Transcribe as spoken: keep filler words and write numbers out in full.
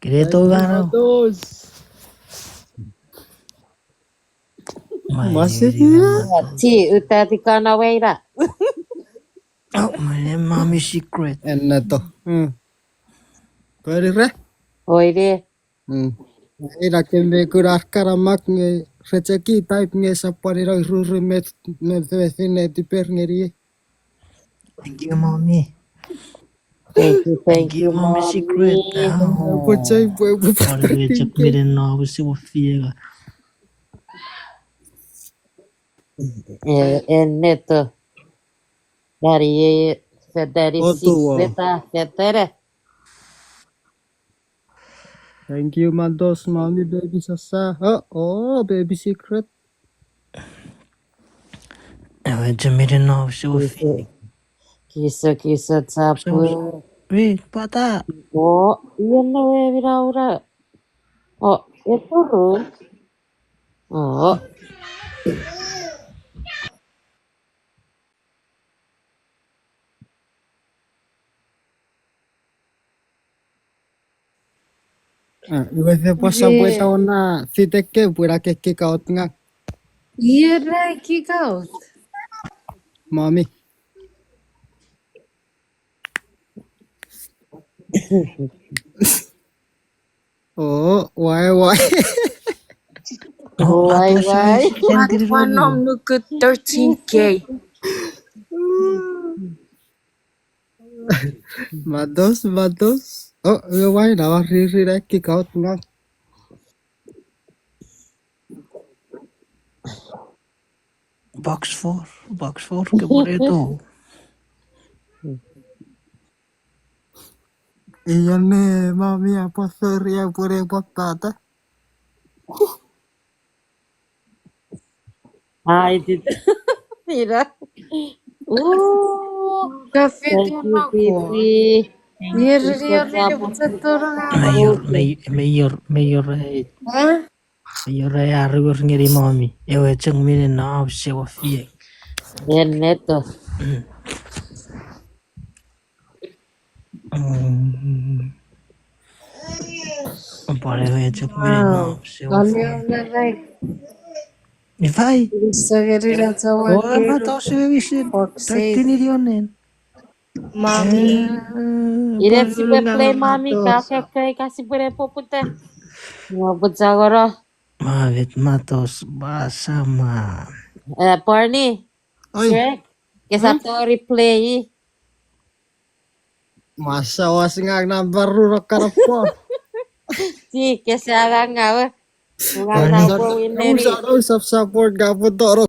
Kireto gano. Matos. Masiki. Ti, uta ti kana weira. Oh, my name, mommy secret. Enneto. Hmm. Pweri re? Oire. Hmm. Ina ke me kuna ar kana mak nge recheki type nge sap pwan ina ruru met, met, met netiper ngeni. Thank you, mommy. Thank you, thank you, mommy. Secret. Pwechei pwe pwe pwechei chok minen no wisi wo fiega. Eh, enneto. Dari e fetari six beta fetere. Thank you, Matos, mommy, baby sasa. Oh, oh, baby secret. Ewe chemiri no so fi. Kiso, kiso, chapu. Wi, pata. Oh, ian no we mira ura. Oh, eturu. Oh. Ah, iwe fe pwasa pweta ona fiteke pwira ke kick out ngang. Ira kick out. Mommy. Oh, why, why? Oh, why, why? One, one, no, nuku thirteen K. Matos, matos. Oh, e wai na wa riri na kick out nga. Box four, box four ke pwere to. Ion ne mami a pwere a pwere pwapata. Ai, tit. Ira. Ooh. Ka fit. Thank you, Piti. Mayor, mayor, mayor, eh. Huh? Mayor, eh, arugur ngeni mami. Ewe cheng minen na apse wa fiek. Enneto. Mm. Pware we chok me no, se wa fai. Ifai? Oh, ma to se we wisin. Thirteen ilionen. Mami. Ina sipwe play mami, ka kekei, ka sipwe ne poputa. Ngo pucha goro. Ma vet matos, ba sama. Eh, Barney. Oi. Shrek, kesa tori play. Masa was ngang number ru ro karapo. Si kesa ngang ngawe. Ngang na po win neri. Usa, usa support ga po toro.